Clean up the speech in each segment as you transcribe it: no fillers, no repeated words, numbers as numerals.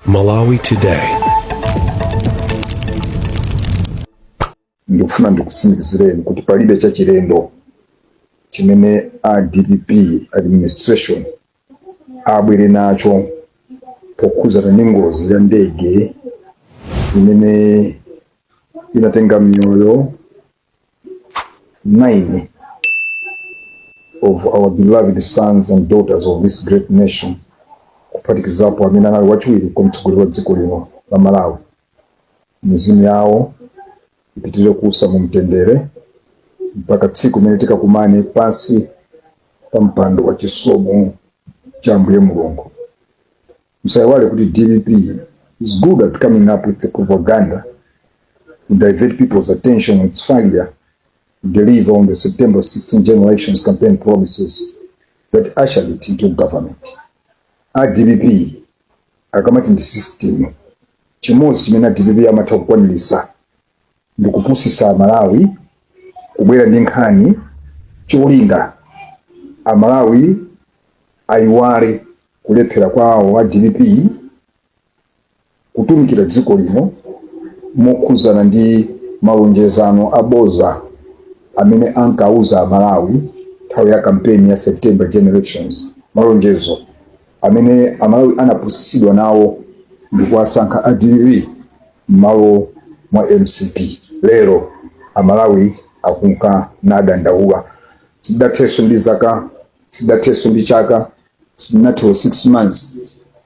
Malawi Today. Ndikufuna ndikutsimikizireni kuti palibe chachilendo chimene a DPP administration abwere nacho pokhuzana ndi ngozi ya ndege imene inatenga miyoyo 9 of our beloved sons and daughters of this great nation, kuphatikizapo amene anali wachiwiri kwa mtsogoleri wa dziko lino la Malawi. Mizimu yawo ipitirire kuusa mu mtendere mpaka tsiku limene tikakumane pansi pa mpando wa chisomo cha Ambuye Mulungu. Msaiwale kuti DPP is good at coming up with the propaganda to divert people's attention on its failure to deliver on the September 16 general elections campaign promises that ushered it into government. A DPP akamati ndi system, chimodzi chimene a DPP amatha kukwanirisa ndi kupusisa Amalawi, kubwera ndi nkhani cholinga Amalawi ayiwale kulephera kwawo a DPP kutumikira dziko lino mokhuzana ndi malonjezano aboza amene ankauza Amalawi nthawi ya kampeni ya September general elections, malonjezo amene Amalawi anapusisidwa nawo ndi kuwasankha a DPP m'malo mwa MCP. Lero Amalawi akunka nadandaula. Sidathenso ndi zaka, sidathenso ndi chaka, sitinathe 6 months,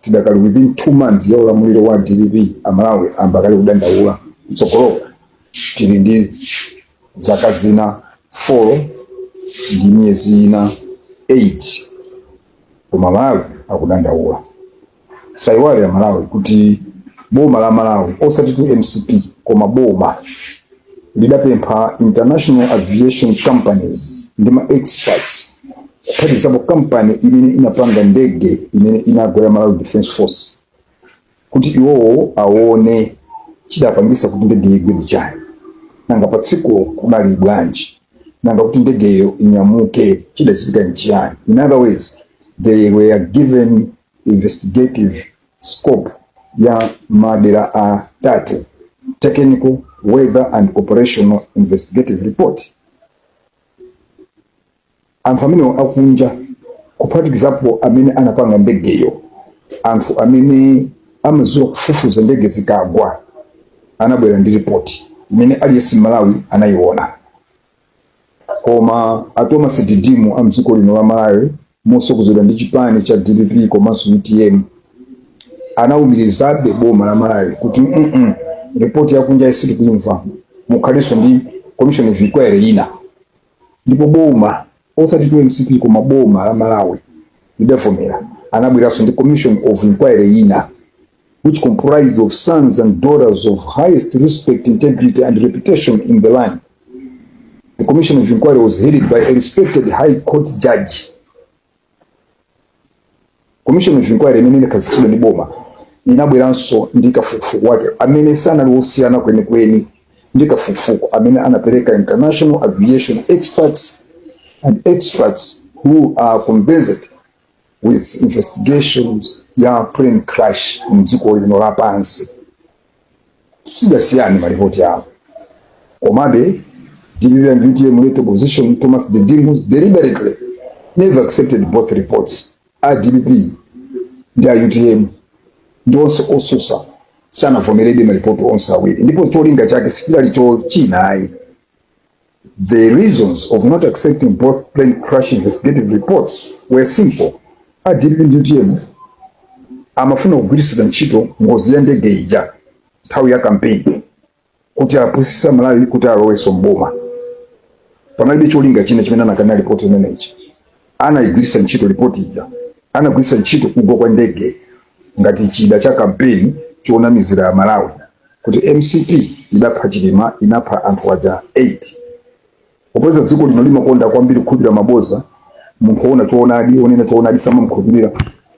tidakali within 2 months ya ulamuliro wa DPP, Amalawi ayamba kale kudandaula. Mtsogoloko tili ndi zaka zina 4 ndi miyezi ina 8, koma Amalawi akudandaula. Saiwale Amalawi kuti boma la Malawi, osati tu MCP, koma boma lidapempha international aviation companies ndi ma experts, kuphatikizapo kampani imene inapanga ndege imene inagwa ya Malawi Defence Force, kuti iwowo aone chidapangisa kuti ndege igwe ndi chani, nanga pa tsikulo kunali bwanji, nanga kuti ndegeyo inyamuke chidachitika nchiyani. In other words, they were given investigative scope ya madera atatu: technical, weather and operational investigative report. Anthu amenewo akunja, kuphatikizapo amene anapanga ndegeyo, anthu amene amadziwa kufufuza ndege zikagwa, anabwera ndi ripoti imene aliyense m'Malawi anayiona. Koma a Thomas Didimu a mdziko lino la Malawi, mosogozedwa ndi chipani cha DPP komanso UTM, anawumirizabe boma la Malawi kuti ripoti yakunja sitikuimva, mukhalenso ndi commission of inquiry ina. Ndipo boma, osati tu MCP, koma boma la Malawi lidavomera. Anabweranso ndi commission of inquiry ina, which comprised of sons and daughters of highest respect, integrity and reputation in the land. The commission of inquiry was headed by a respected high court judge. Commission of inquiry imene inakhazikitsidwa ndi boma inabweranso ndi kafukufuku wake amene sanali wosiyana kwenikweni ndi kafukufuku amene anapereka international aviation experts and experts who are conversant with investigations ya plane crash mdziko lino lapansi. Sidasiyani malipoti awo. Komabe DPP and UTM led opposition Thomas Didimus deliberately never accepted both reports. A DPP ndi a UTM ndi onse osusa sanavomerebe malipoti onse awiri, ndipo cholinga chake sichidali china ayi. The reasons of not accepting both plane crash investigative reports were simple. A DPP ndi UTM amafuna kugwiritsa ntchito ngozi ya ndege ija nthawi ya kampeni kuti apusisa Malawi kuti alowenso mboma. Panalibe cholinga china chimene anakana ripoti imeneyi. Anayigwiritsa ntchito ripoti ija, anagwiritsa ntchito kugwa kwa ndege ngati chida cha kampeni chonamizira Malawi kuti MCP idapha Chilima, inapha anthu aja 8. Popeza dziko lino limakonda kwambiri kukhulupirira maboza, munthu woona choonadi, wonena choonadi, samamkhulupirira.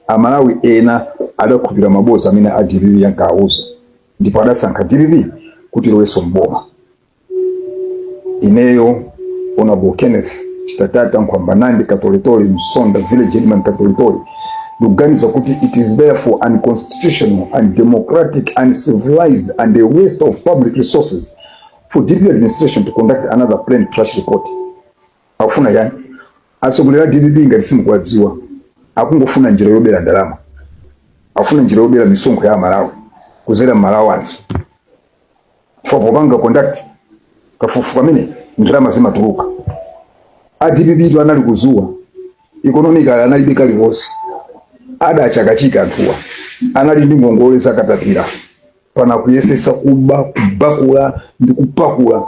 Amalawi ena adakhulupirira maboza amene a DPP yankawuza, ndipo adasankha DPP kuti ilowenso mboma. Ineyo, Honorable Kenneth Chitatata Nkhwambanandi Katoletole Msonda, village headman Katoletole, Ndikuganiza kuti it is therefore unconstitutional, undemocratic, uncivilized and a waste of public resources for DPP administration to conduct another plane crash report. Akufuna yani atsogoleri a DPP? Ngati simukuwadziwa, akungofuna njira yobera ndalama, akufuna njira yobera misonkho ya Malawi kuzera ma allowance. For popanga conduct kafukufuku amene, ndalama zimatuluka. A DPP tu anali kuzuwa, economically analibe kalikonse, adachakachika anthuwa, anali ndi ngongole zakatapira. Pana kuyesesa kuba, kubakula ndi kupakula,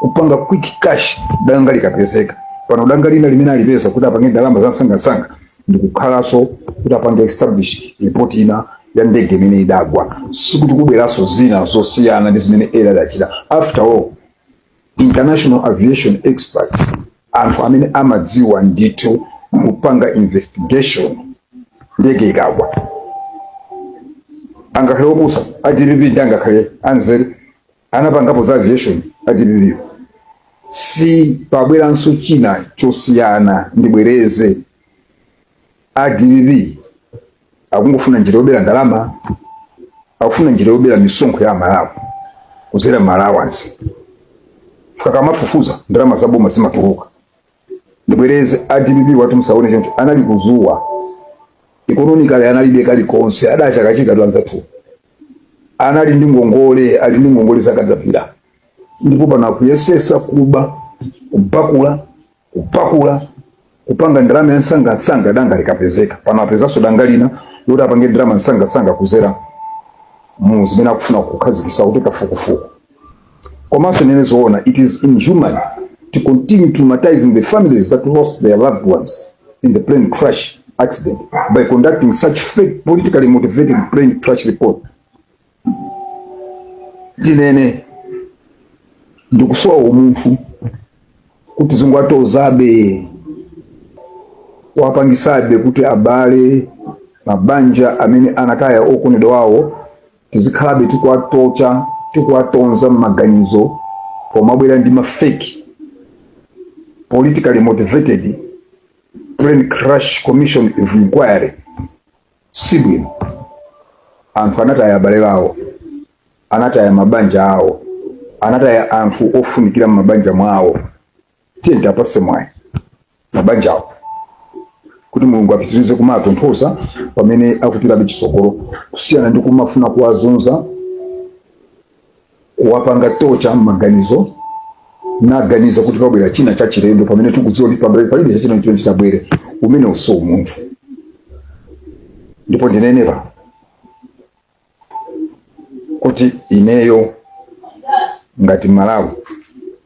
kupanga quick cash danga likapezeka. Pano danga lina limene alipeza kuti apange ndalama zamsangasanga ndikukhalanso kuti apange establish report ina ya ndege imene idagwa. Sikuti kubweranso zina zosiyana ndi zimene ena adachita. After all, international aviation experts, anthu amene amadziwa ndithu kupanga investigation ndege ikagwa, angakhale opusa a DPP ndi angakhale anzeru anapangapo za aviation a DPP, si pabweranso china chosiyana. Ndibwereze, a DPP akungofuna njira yobera ndalama, akufuna njira yobera misonkho ya Malawi kuzera ma allowance. Kakamafufuza, ndalama za boma zimatuluka. Ndibwereze, a DPP wati musaone choncho, anali kuzuwa, economically analibe kalikonse, adachakachika tu anzathu, anali ndi ngongole, ali ndi ngongole zakadzapira. Ndipo pano akuyesesa kuba, kubakula, kupakula, kupanga ndalama ya msangamsanga danga likapezeka. Pano apezanso danga lina loti apange ndalama msangamsanga kuzera mu zimene akufuna kukhazikitsa kuti kafukufuku. Komanso nene zoona, it is inhuman to continue traumatizing the families that lost their loved ones in the plane crash accident by conducting such fake, politically motivated plane crash report. Tinene, ndikusowa umunthu kuti zingwatozabe, wapangisabe kuti abale, mabanja amene anataya okondedwa wawo, tizikhalabe tikuwatocha, tikuwatonza m'maganizo pomabwera ndi ma fake, politically motivated plane crash commission of inquiry. Sibwino. Anthu anataya abale awo, anataya mabanja awo, anataya anthu ofunikira m'mabanja mwawo. Tiye tiapase mwayi mabanja awo kuti Mulungu apitirize kumatonthoza pamene akupitabe chitsogolo, kusiyana ndi kumafuna kuwazunza, kuwapanga torture m'maganizo, naganiza kuti pabwera china cha chilendo pamene tikudziwa kuti palibe chachilendo chimene chitabwere. Umene uso umunthu. Ndipo ndinenepa kuti ineyo ngati Malawi,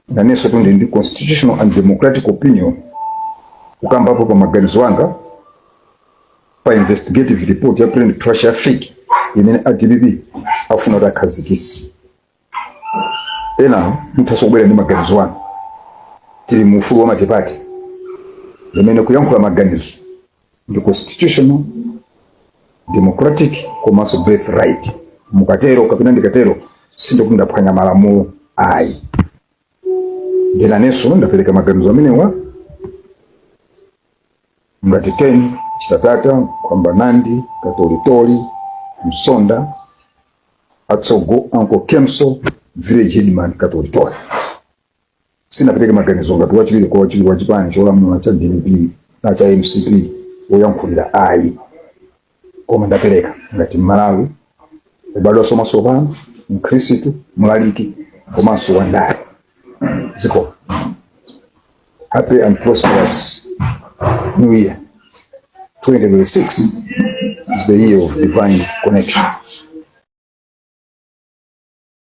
nanenso tundi ndi constitutional and democratic opinion kukambapo pa maganizo anga pa investigative report ya plane crash ya fake imene a DPP afuna kuti akhazikise. Ena muthaso kubwera ndi maganizo anu. Tili mu ufulu wa multiparty limene kuyankhula maganizo ndi constitutional, democratic komanso birthright. Mukatero kapena ndikatero, sindikuti ndaphwanya malamulo, ayi. Ndinanenso ndapereka maganizo amenewa ngati Ken Chitatata Kwambanandi Katolitoli Msonda Atsogo, Uncle Kemso, village headman Katolitoli. Sinapereke maganizo ngati wachiwiri kwa wachiwiri wa chipani cholamula cha DPP na cha MCP woyankhulira, ayi, koma ndapereka ngati Mmalawi ubadwa somasopano, Mkhristu, mlaliki komanso wandale ziko. Happy and prosperous new year. 2026 is the year of divine connection.